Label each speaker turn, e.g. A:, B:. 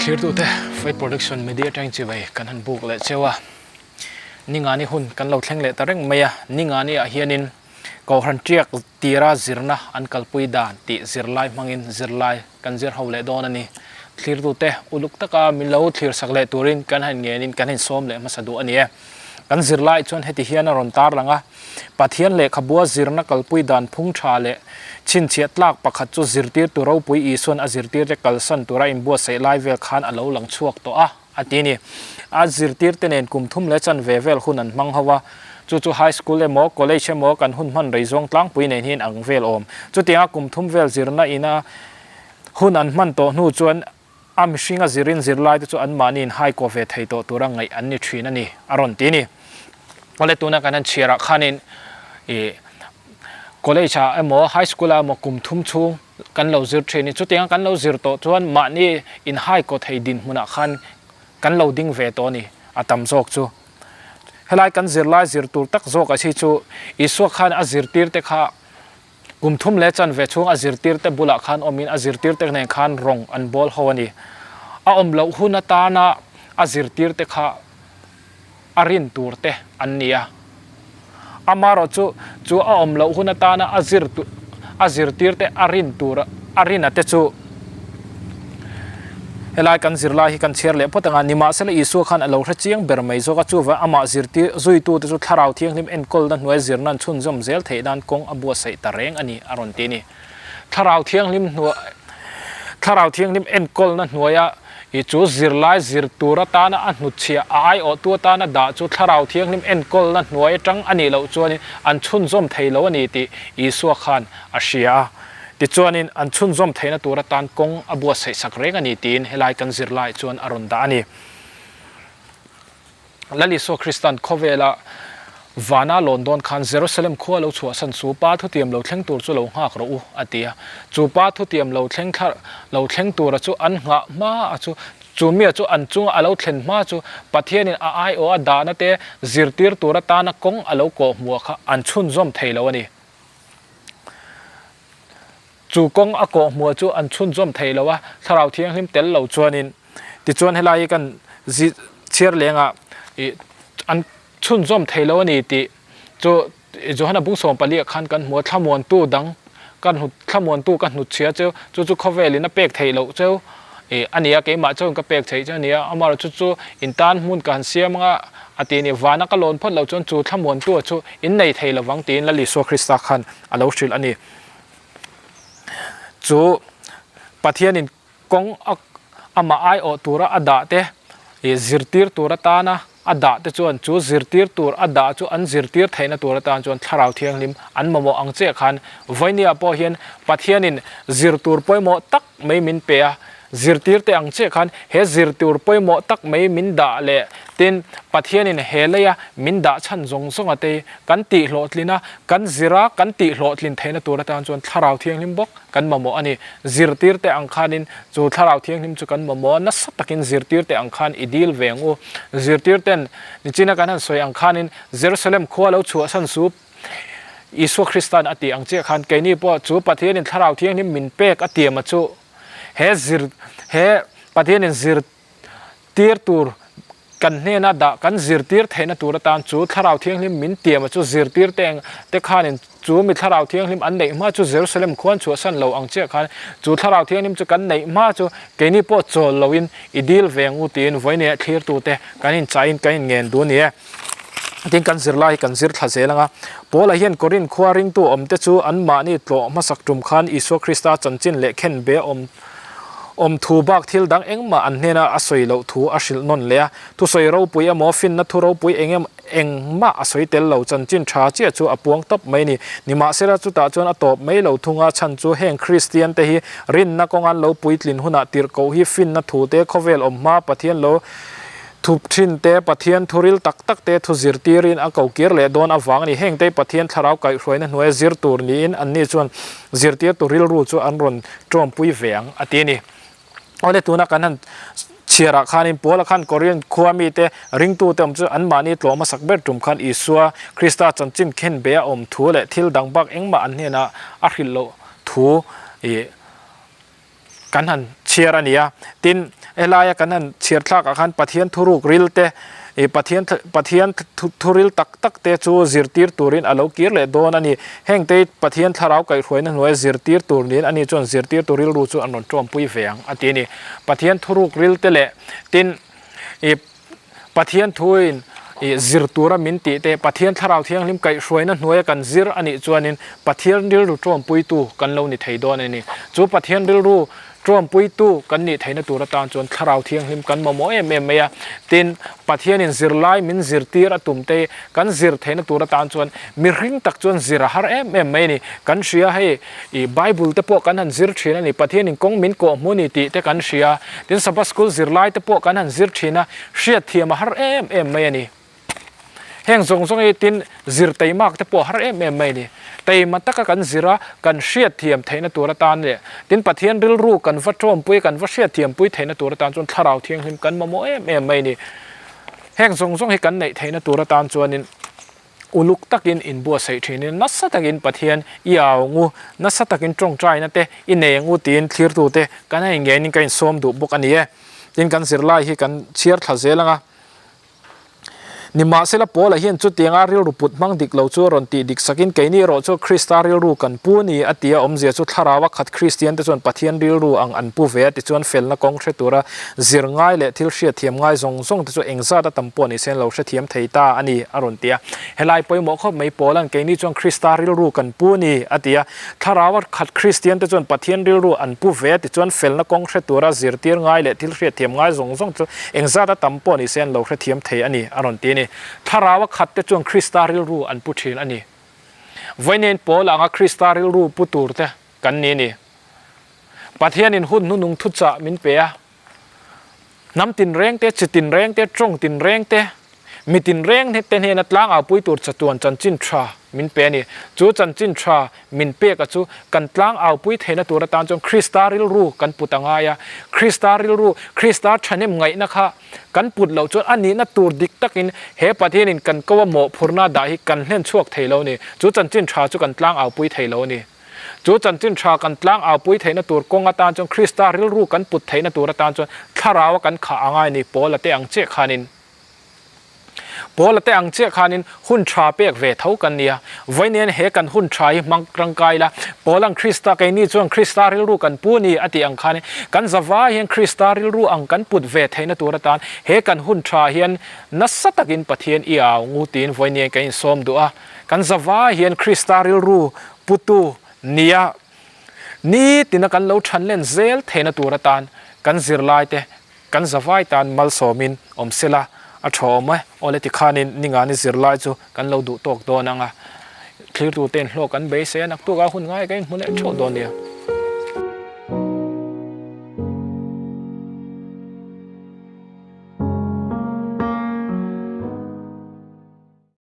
A: Thlirtute Faith Production Media atangin chibai kan han buk leh cheu a, Ningani hun kan lo thleng leh ta reng mai a, Ningani ah hianin Kohhran tiak tira zirna an kalpui dan tih zirlai hmangin zirlai kan zir ho leh dawn a ni. Thlirtute uluk taka min lo thlir sak leh turin kan han ngenin kan insawm leh hmasa duh a ni e. Kan zirlai chuan heti hian a rawn tarlang a, Pathian lehkhabua zirna kalpui dan phung tha leh chhinchhiah tlak pakhat chu zirtirtu ropui Isuan a zirtirte kalsan tura inbuatsaih lai vel khan a lo lang chhuak tawh a, a ti a ni. A zirtirte nen kum thum leh chanve vel hun an hmang ho a, chu chu high school emaw college emaw kan hun hman rei zawng tlangpui nen hian ang vel awm. Chutianga kum thum vel zirna ina hun an hman tawh hnu chuan a mihringa zirin zirlaite chu anmahniin haikaw ve thei tawh tura ngaih an ni thin a ni, a rawn ti a ni. Awle tuna kan han chhiarah khanin ih college ah emaw high school ah emaw kum thum chhung kan lo zir thin a ni. Chutianga kan lo zir tawh chuan mahni inhaikaw thei dinhmunah khan kan lo ding ve tawh a ni, a tam zawk chu. Helai kan zirlai zir tur tak zawk a si chu Isua khan a zirtirte kha Kum thum leh chanve chhung a zirtirte bulah khan awmin a zirtirte nen khan rawng an bawl ho a ni. A awm loh hun atana a zirtirte kha a rin turte an ni a. Amaherawhchu chu a awm loh hun atana a zir a zirtirte a rin tur a rin te chu Helai kan zirlai hi kan chhiar leh phawt anga, nimahsela Isua khan a lo hre chiang ber mai zawk a, chuvang amah zirtir zuitute chu Thlarau Thianghlim enkawlna hnuai zirna an chhunzawm zel theih nan kawng a buatsaih ta reng a ni, a rawn ti a ni. Thlarau Thianghlim hnuai Thlarau Thianghlim enkawlna hnuaia i chu zirlai zir tur atana a hnutchhiah a aiawhtu atana dah chu Thlarau Thianghlim enkawlna hnuai atang a nih loh chuanin an chhunzawm thei lo a ni tih Isua khan a hria a. Tichuanin an chhunzawm theihna tur atan kawng a buatsaih sak reng a ni tiin helai kan zirlai chuan a rawn dah a ni. Lal Isua Kristan khawvela vana lawn dawn khan Jerusalem khua lo chhuahsan chu Pa thutiam lo thleng tur chu lo nghak rawh u a ti a. Chu Pa thutiam lo thleng thlar lo thleng tura chu an nghah hma a chu chu mia chu an chunga a lo thlen hma chu Pathianin a aiawh a dahna te zirtir tur atana kawng a lo kawhhmuh kha an chhunzawm thei lo a ni. Chu kawng a kawhhmuh chu an chhunzawm thei lo a, Thlarau Thianghlim tel lo chuanin. Tichuan helai hi kan zi chhiar lengah ih an chhunzawm thei lo a ni tih chu Johana bung 14 ah khan kan hmu a, thlamuantu dang ka hnu thlamuantu ka hnutchhia cheu chu chu khawvelin a pek theih loh cheu ih a ni a, keimah chuan ka pek theih cheu a ni a, amaherawhchu chu in tan hmun ka han siam anga a ti a ni, vana ka lawn phawt loh chuan chu thlamuantu chu in nei thei lovang tiin Lal Isua Krista khan a lo hrilh a ni. Chu Pathianin kawng a amah aiawh tura a dah te ih zirtir tur atana a dah te chuan chu zirtir tur a dah chu an zirtir theihna tur atan chuan Thlarau Thianghlim an mamawh ang chiah khan Vawiniah pawh hian Pathianin zir tur pawimawh tak mai min pe a, zirtir te ang chiah khan he zir tur pawimawh tak mai min dah leh tin Pathianin he leia min dah chhan zawng zawng a te kan tih hlawhtlin a, kan zir a, kan tih hlawhtlin theihna tur atan chuan Thlarau Thianghlim bawk kan mamawh a ni. Zirtir te ang khanin chu Thlarau Thianghlim chu kan mamawh a, nasa takin zirtir te ang khan i dil ve ang u. Zirtir ten nichina kan han sawi ang khanin Jerusalem khua lo chhuahsan sup Isua Krista'n a tih ang chiah khan keini pawh chu Pathianin Thlarau Thianghlim min pek a tiam a chu he zir he Pathianin zir tir tur kan hnena dah kan zirtir theihna tur atan chu Thlarau Thianghlim min tiam a chu zirtir te eng te khanin chu mi Thlarau Thianghlim an neih hma chu Jerusalem khuan chhuahsan lo ang chiah khan chu Thlarau Thianghlim chu kan neih hma chu keini pawh chawl loin i dil ve ang u tiin vawinia thlirtute kan inchaiin kan inngen duh a ni e. Tin kan zirlai hi kan zir thla zel ang a. Paula hian Korinth khua ringtu awmte chu anmahni tlawh hmasak tum khan Isua Krista chanchin leh khenbe awm awm thu bak thil dang engmah an hnena a sawi loh thu a hrilh nawn leh a. Thusawi ropui emaw finna thu ropui eng emaw engmah a sawi tel lo chanchin tha chiah chu a puang tawp mai a ni. Nimahsela chutah chuan a tawp mai lo thung a, chhan chu heng Kristian te hi rinna kawngan lo puitlin hunah tirhkoh hi finna thu te khawvel awm hma Pathian lo Thup thin te, Pathian thuril tak tak te thu zirtirin a ko kir leh dawn avang a ni. Heng te Pathian thlarau kaihhruaina hnuaia zir tur niin anni chuan zirtirtu rilru chu an rawn tawmpui ve ang a ti a ni. Awle tuna kan han chhiarah khanin Paula khan Korinth khua mite ringtute awm chu anmahni tlawh hmasak ber tum khan Isua Krista chanchin khenbe a awm thu leh thil dang bak engmah an hnenah a hrilh loh thu ih kan han chhiar. chhiar a ni a. Tin, helaia kan han chhiar thlakah khan Pathian thuruk ril te, ih Pathian Pathian thuril tak tak te chu zirtir turin a lo kir leh dawn a ni. Heng te Pathian thlarau kaihhruaina hnuaia zirtir tur niin ani chuan zirtirtu rilru chu an rawn tawmpui ve ang a ti a ni. Pathian thuruk ril te leh tin, ih Pathian thuin ih zir tura min tih te, Pathian thlarau thianghlim kaihhruaina hnuaia kan zir a nih chuanin Pathian rilru tawmpuitu kan lo ni thei dawn a ni. Chu Pathian rilru tawmpuitu kan nih theihna tur atan chuan thlarau thianghlim kan mamawh em em mai a. Tin, Pathianin zirlai min zirtir a tum te kan zir theihna tur atan chuan mihring tak chuan zir a har em em mai a ni. Kan hria hei Ih Bible te pawh kan han zir thin a ni, Pathianin kawng min kawh hmu ni tih te kan hria, tin Sabbath School zirlai te pawh kan han zir thin a, hriatthiam a har em em mai a ni. Heng zawng zawng hi tin zir teimak te pawh a har em em mai a ni. Teima taka kan zir a, kan hriatthiam theihna tur atan leh tin Pathian rilru kan va tawmpui, kan va hriatthiampui theihna tur atan chuan Thlarau Thianghlim kan mamawh em em mai a ni. Heng zawng zawng hi kan neih theihna tur atan chuanin Uluk takin inbuatsaih thinin nasa takin Pathian i au ngu, nasa takin tawngtaina te i nei ngu tiin thlirtute kan a inngeiin ka insawm duh bawk a ni e. Tin kan zirlai hi kan chhiar thla zel ang a. Nimahsela Paula hian chutianga rilru put hmang dik lo chu a rawn tih dik sakin keini erawh chu Krista rilru kan pu ni a ti a, awmzia chu Thlarau a khat Kristian te chuan Pathian rilru ang an pu ve a tichuan felna kawng hre tura Zir ngai leh thil hriatthiam ngai zawng zawng te chu engzat a tam pawh ni sen lo hrethiam thei ta a ni, a rawn ti a. Helai pawimawh khawp mai Paula'n keini chuan Krista rilru kan pu a ni, a ti a. Thlarau a khat Kristian te chuan Pathian rilru an pu ve a ti chuan felna kawng hre tura zirtir ngai leh thil hriatthiam ngai zawng zawng chu engzat a tam pawh ni sen lo hrethiam thei a ni, a rawn ti a ni. Thlarau a khat te chuan Krista rilru an pu thin a ni. Vawiin Paula anga Krista rilru pu tur te kan ni a ni. Pathianin hun hnunung thuchah min pe a, hnam tinreng te, chi tinreng te, tawng tinreng te, mi tinreng te hnena tlangau pui tur chatuan chanchin tha min pe a ni. Chu chanchin tha min peka chu kan tlangau pui theihna tur atan chuan Krista rilru kan put a ngai a. Krista rilru, Krista thahnem ngaihna kha kan put loh chuan a nihna tur dik takin he Pathianin kan ko a mawhphurhna dah hi kan hlen chhuak thei lo a ni. Chu chanchin tha chu kan tlangau pui thei lo a ni. Chu chanchin tha kan tlang aupui theihna tur kawng atan chuan Krista rilru kan put theihna tur atan chuan Thlarau a kan khah a ngai ni Paula te ang chiah khanin Paula te ang chiah khanin hun tha pek ve tho kan nia. Vawiin he kan hun tha hi hmang tangkai la, Paula'n Krista keini chuan Krista rilru kan pu ni a tih ang khanin kan zavai hian Krista rilru ang kan put ve theihna tur atan he kan hun tha hian nasa takin Pathian i au ngu tiin vawiin kan insawm duh a. Kan zavai hian Krista rilru putu nia nitina kan lo thanlen zel theihna tur atan kan zirlaite kan zavai tan malsawmin awm sela a tha awm e. Awle tikhanin ningani zirlai chu kan lo duh tawk dawn ang a, thlirtuten hlawk an beisei a, naktuk a hun ngai ka inhmu leh theuh dawn nia.